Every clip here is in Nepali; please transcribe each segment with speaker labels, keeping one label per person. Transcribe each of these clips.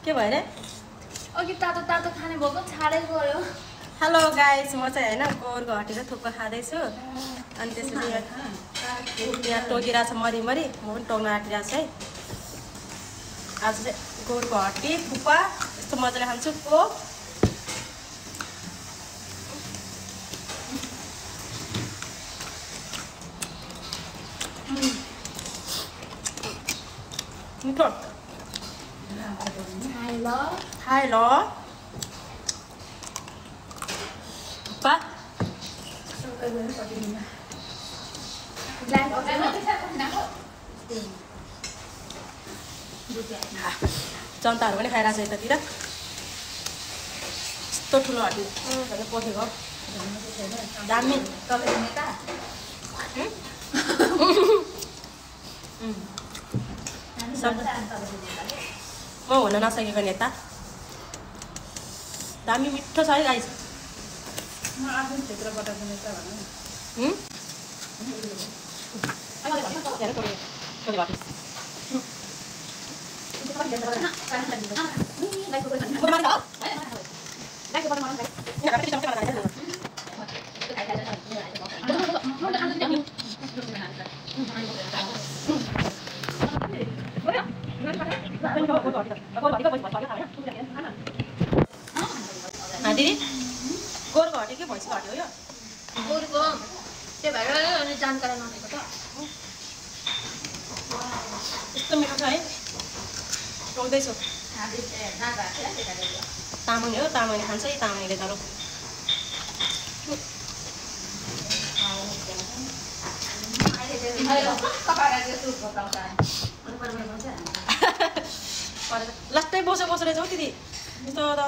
Speaker 1: के भयो रे
Speaker 2: अघि तातो तातो खाने भएको छाडै गयो
Speaker 1: हेलो गाइस म चाहिँ हैन गोरको हटेर थुक्पा खाँदैछु अनि त्यसपछि यहाँ टोकिरहेको छ मरिमरि म पनि टोक्न आँटिरहेको छु है आज चाहिँ गोरको हटी थुक्पा यस्तो मजाले खान्छु कोक मिठो हाय ल थुक्पा जनताहरू पनि खाइरहेको छ यतातिर यस्तो ठुलो हटी पोखेको दामी म हुन नसकेको नेता दामी मिठो छ है गाइस
Speaker 3: म आफ्नो क्षेत्रबाट नेता
Speaker 1: दिदी गोरको हट्यो कि भैँसीको हट्यो हो यो
Speaker 2: गोरुको त्यो भएर अनि जानकारी नभएको त
Speaker 1: यस्तो मिठो छ है टोक्दैछु तामाङ हो तामाङले खान्छ है तामाङले त लास्टै बसेको रहेछ हौ दिदी यस्तो त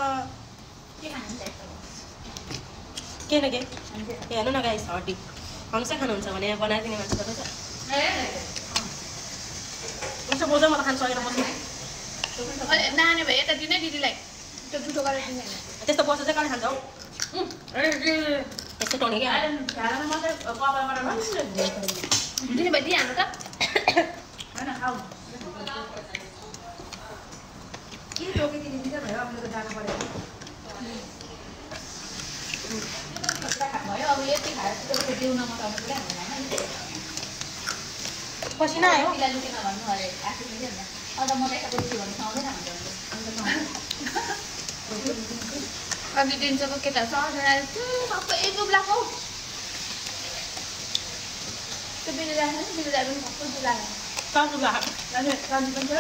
Speaker 1: के न के हेर्नु न गाइस हड्डी हम्सा खानुहुन्छ भने यहाँ बनाइदिने मान्छे त रहेछ हुन्छ बोझ म त खानु सकेन बस्नु
Speaker 2: नानी भए यता दिनै दिदीलाई त्यो जुठो गरेर दिने
Speaker 1: त्यस्तो बस्छ चाहिँ कहिले खान्छ हौ यस्तो टोनी क्या
Speaker 2: दिने भए दिइहाल्नु त
Speaker 3: हैन खाऊ के टोकिदिने दिन्छ भयो अब त जानु पर्यो
Speaker 2: भयो अब यति खाएर त्यो दिउन मताउनु पर्यो
Speaker 1: पसिना आयो
Speaker 2: हामीलाई लुकेन भन्नु अरे आफूले नि अन्त म त यता बेसी भन्नु पाउँदैन अनि दिन्छको केटा सहर सबै दुब्लाको त्यो बिरुवा पनि सबै दुब्ला
Speaker 1: काजु ला
Speaker 3: जानु पनि